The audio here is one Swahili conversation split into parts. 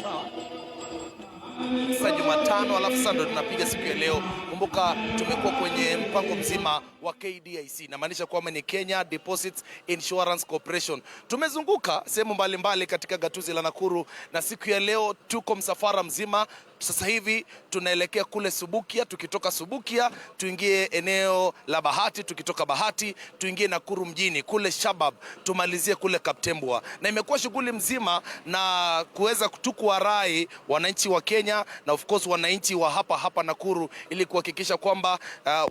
Sawa. Sasa Jumatano, alafu sasa ndo tunapiga siku ya leo. Kumbuka tumekuwa kwenye mpango mzima wa KDIC, namaanisha kwamba ni Kenya Deposits Insurance Corporation. Tumezunguka sehemu mbalimbali katika gatuzi la Nakuru na siku ya leo tuko msafara mzima. Sasa hivi tunaelekea kule Subukia, tukitoka Subukia tuingie eneo la Bahati, tukitoka Bahati tuingie Nakuru mjini kule Shabab, tumalizie kule Kaptembwa, na imekuwa shughuli mzima na kuweza tu kuwarai wananchi wa Kenya na of course wananchi wa hapa hapa Nakuru ili kuhakikisha kwamba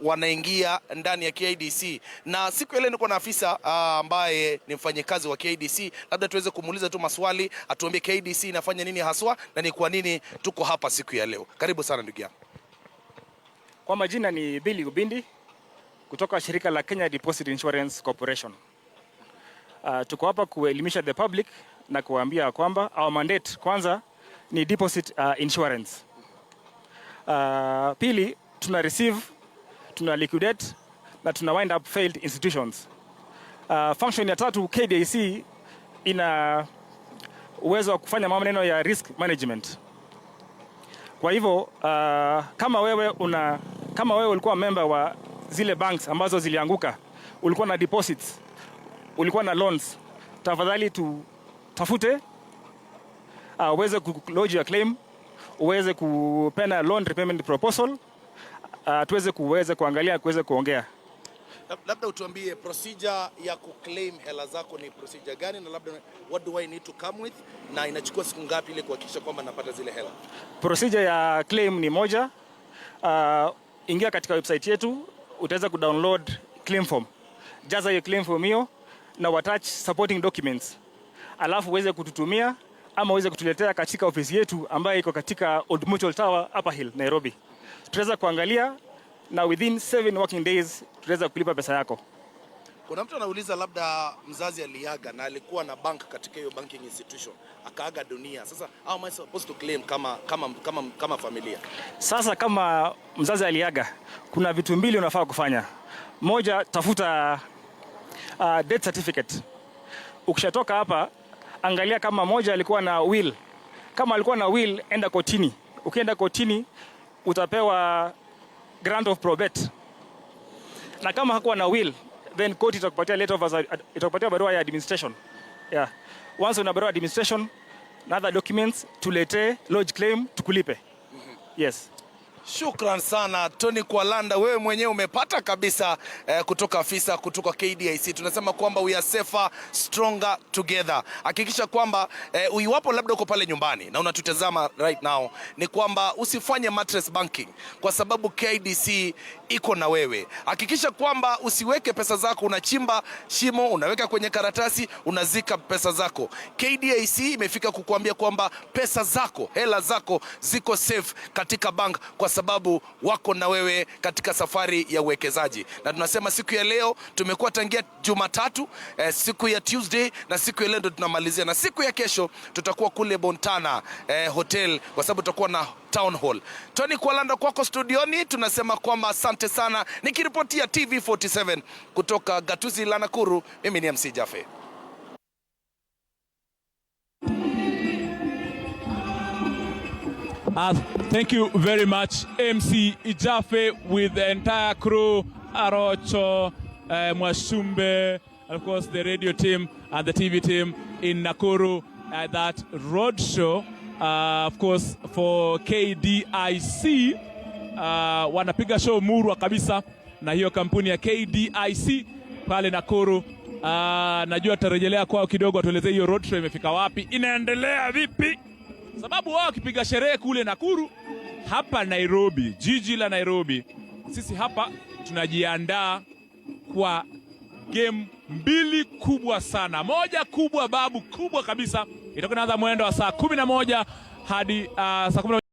wanaingia ndani ya KIDC. Na siku ya leo niko na afisa ambaye ni mfanyikazi wa KIDC, labda tuweze kumuuliza tu maswali, atuambie KIDC inafanya nini haswa na ni kwa nini tuko hapa siku ya leo. Karibu sana, ndugu yangu. Kwa majina ni Billy Ubindi kutoka shirika la Kenya Deposit Insurance Corporation. Tuko hapa kuelimisha the public na kuwaambia kwamba our mandate kwanza ni deposit insurance. Pili, tuna receive, tuna liquidate na tuna wind up failed institutions. Function ya tatu, KDIC ina uwezo wa kufanya maneno ya risk management. Kwa hivyo kama wewe ulikuwa member wa zile banks ambazo zilianguka, ulikuwa na deposits, ulikuwa na loans, tafadhali tutafute uweze ku lodge your claim, uweze kupena loan repayment proposal, tuweze kuweze kuangalia, kuweze kuongea. Labda utuambie procedure ya kuclaim hela zako ni procedure gani, na labda what do I need to come with, na inachukua siku ngapi ili kuhakikisha kwamba napata zile hela? Procedure ya claim ni moja. Ingia katika website yetu, utaweza kudownload claim form. Jaza hiyo claim form hiyo na attach supporting documents, alafu uweze kututumia ama uweze kutuletea katika ofisi yetu ambayo iko katika Old Mutual Tower, Upper Hill, Nairobi. Tutaweza kuangalia na within 7 working days tutaweza kulipa pesa yako. Kuna mtu anauliza, labda mzazi aliaga na alikuwa na bank katika hiyo banking institution, akaaga dunia. Sasa how am I supposed to claim kama familia? Sasa kama mzazi aliaga, kuna vitu mbili unafaa kufanya. Moja, tafuta death certificate. Ukishatoka hapa, angalia kama moja alikuwa na will. Kama alikuwa na will, enda kotini. Ukienda kotini utapewa grant of probate, na kama hakuwa na will, then court itakupatia letter of itakupatia barua ya administration. Yeah. Once una barua ya administration na other documents, tuletee, lodge claim, tukulipe. Yes. Shukran sana, Tony Kwalanda, wewe mwenyewe umepata kabisa kutoka afisa kutoka KDIC. Tunasema kwamba we are safer, stronger together. Hakikisha kwamba iwapo labda uko pale nyumbani na unatutazama right now, ni kwamba usifanye mattress banking kwa sababu KDC iko na wewe. Hakikisha kwamba usiweke pesa zako, unachimba shimo, unaweka kwenye karatasi, unazika pesa zako. KDIC imefika kukuambia kwamba pesa zako, hela zako ziko safe katika bank kwa sababu wako na wewe katika safari ya uwekezaji. Na tunasema siku ya leo tumekuwa tangia Jumatatu, siku ya Tuesday na siku ya leo ndo tunamalizia, na siku ya kesho tutakuwa kule Bontana Hotel kwa sababu tutakuwa na town hall. Tony Kwalanda, kwako studioni, tunasema kwamba asante sana. Nikiripotia TV47 kutoka gatuzi la Nakuru, mimi ni MC Jaffe. Thank you very much, MC Ijafe, with the entire crew, Arocho, Mwashumbe, and of course the radio team and the TV team in Nakuru at that road show. Of course for KDIC, wanapiga show murwa kabisa na hiyo kampuni ya KDIC pale Nakuru. Najua tutarejelea kwao kidogo, atuelezee hiyo road show imefika wapi, inaendelea vipi, sababu wao wakipiga sherehe kule Nakuru, hapa Nairobi, jiji la Nairobi, sisi hapa tunajiandaa kwa game mbili kubwa sana. Moja kubwa babu kubwa kabisa itakuwa inaanza mwendo wa saa 11 hadi saa 11.